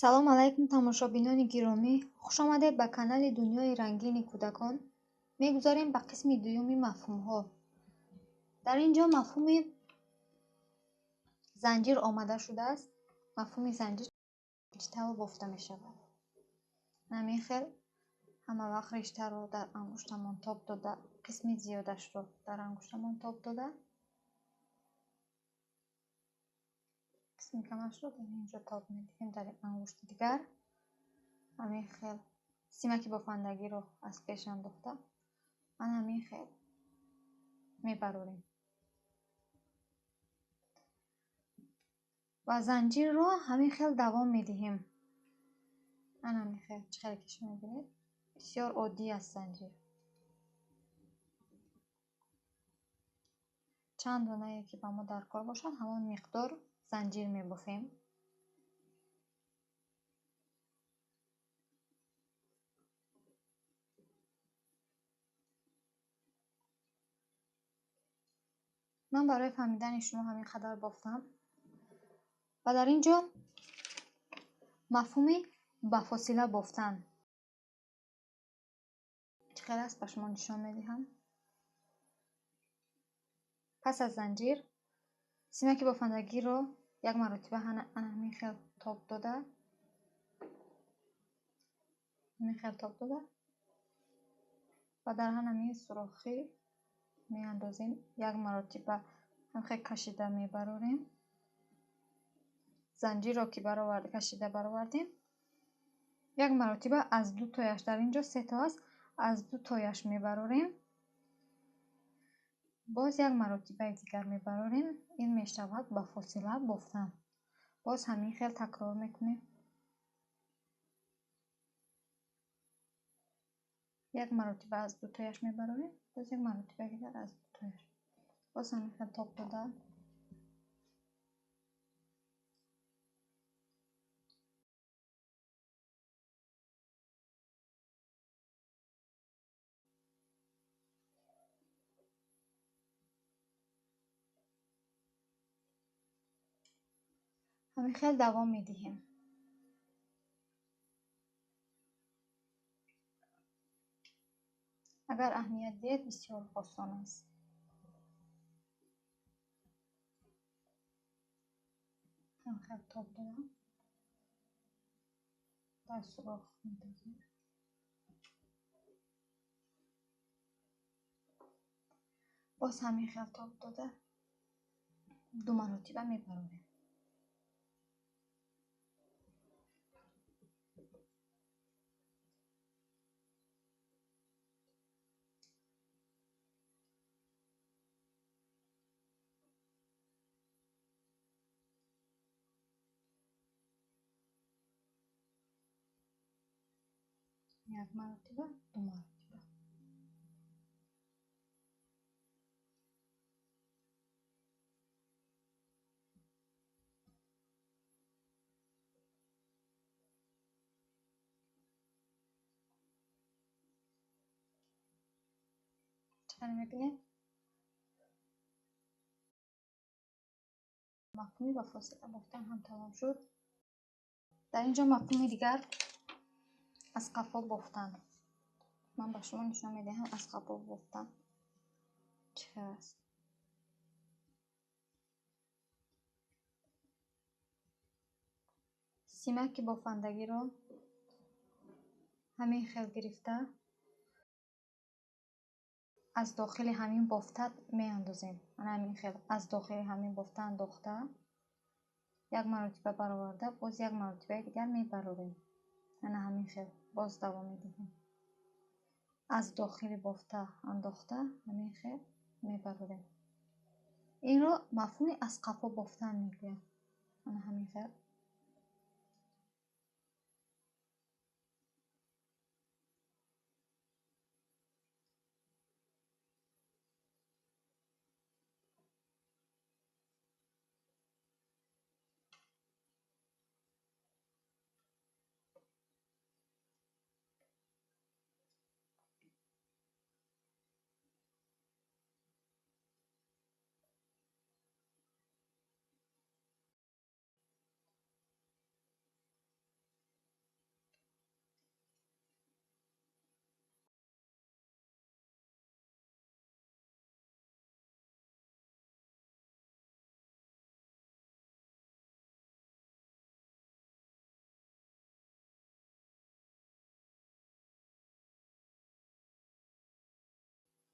Салом алайкум, тамошобинони гиромӣ. Хуш омадед ба канали Дунёи рангини кӯдакон. Мегузарем ба қисми дуюми мафҳумҳо. Дар ин ҷо мафҳуми занҷир омада шудааст. Мафҳуми занҷир чӣ тавр бофта мешавад? Ҳамин хел ҳама вақт риштаро дар ангуштамон тоб дода, қисми зиёдашро дар ангуштамон тоб дода, қисми камашро дар ин ҷо тоб медиҳем дар ангушти дигар. Ҳамин хел симаки бофандагиро аз пеш андохта, ман ҳамин хел мебарорем ва занҷирро ҳамин хел давом медиҳем. Ман ҳамин хел, чӣ хеле ки шумо мебинед, бисёр оддӣ аст занҷир. Чанд донае ки ба мо дар кор бошад, ҳамон миқдор занҷир мебофем. Ман барои фаҳмидани шумо ҳамин қадар бофтам. Ва дар ин ҷо мафҳуми ба фосила бофтан чӣ хел аст, ба шумо нишон медиҳам. Пас аз занҷир симаки бофандагиро як маротиба ана ҳамин хел тоб дода, ҳамин хел тоб дода ва дар ҳамин сурохӣ меандозем. Як маротиба ҳамин хел кашида мебарорем. Занҷирро ки кашида баровардем, як маротиба аз ду тояш, дар ин ҷо се то аст, аз ду тояш мебарорем. Боз як маротибаи дигар мебарорем. Ин мешавад ба фосила бофтан. Боз ҳамин хел такрор мекунем. Як маротиба аз ду тояш мебарорем, боз як маротибаи дигар аз ду тояш. Боз ҳамин хел тоб дода. Ҳамин хел давом медиҳем. Агар аҳамият диҳед, бисёр осон аст. Ҳамин хел тоб додам. Дар сурох медозем. Боз ҳамин хел тоб дода ду маротиба мебарорем. Як маротиба, ду маротиба. Чӣ мебинед? Мафҳуми ба фосила бофтан ҳам тамом шуд. Дар ин ҷо мафҳуми дигар аз қафо бофтан. Ман ба шумо нишон медиҳам аз қафо бофтан чӣ хел аст. Симаки бофандагиро ҳамин хел гирифта аз дохили ҳамин бофта меандозем. Мана ҳамин хел аз дохили ҳамин бофта андохта як маротиба бароварда, боз як маротибаи дигар мебарорем. Ана ҳамин хел боз давом медиҳем. Аз дохили бофта андохта ҳамин хел мебарорем. Инро мафҳуми аз қафо бофтан мегӯянд. Ана ҳамин хел.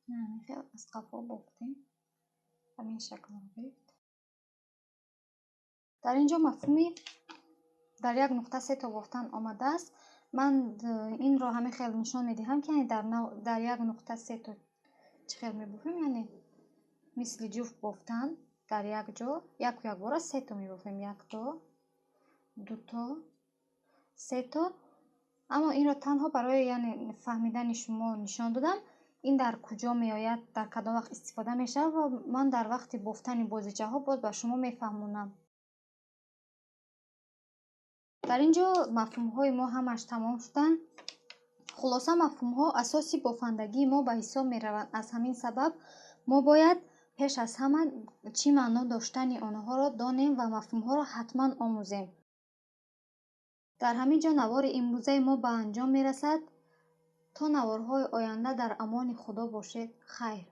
Ҳамин хел аз қафо бофтем, ҳамин шаклро гирифт. Дар ин ҷо мафҳуми дар як нуқта се то бофтан омадааст. Ман инро ҳамин хел нишон медиҳам, ки яъне дар як нуқта се то чӣ хел мебофем, яъне мисли ҷуфт бофтан дар як ҷо яку якбора се то мебофем: якто, дуто, сето. Аммо инро танҳо барои, яъне, фаҳмидани шумо нишон додам. Ин дар куҷо меояд, дар кадом вақт истифода мешавад ва ман дар вақти бофтани бозичаҳо боз ба шумо мефаҳмонам. Дар ин ҷо мафҳумҳои мо ҳамаш тамом шуданд. Хулоса, мафҳумҳо асоси бофандагии мо ба ҳисоб мераванд. Аз ҳамин сабаб мо бояд пеш аз ҳама чӣ маъно доштани онҳоро донем ва мафҳумҳоро ҳатман омӯзем. Дар ҳамин ҷо навори имрӯзаи мо ба анҷом мерасад. То наворҳои оянда дар амони Худо бошед. Хайр.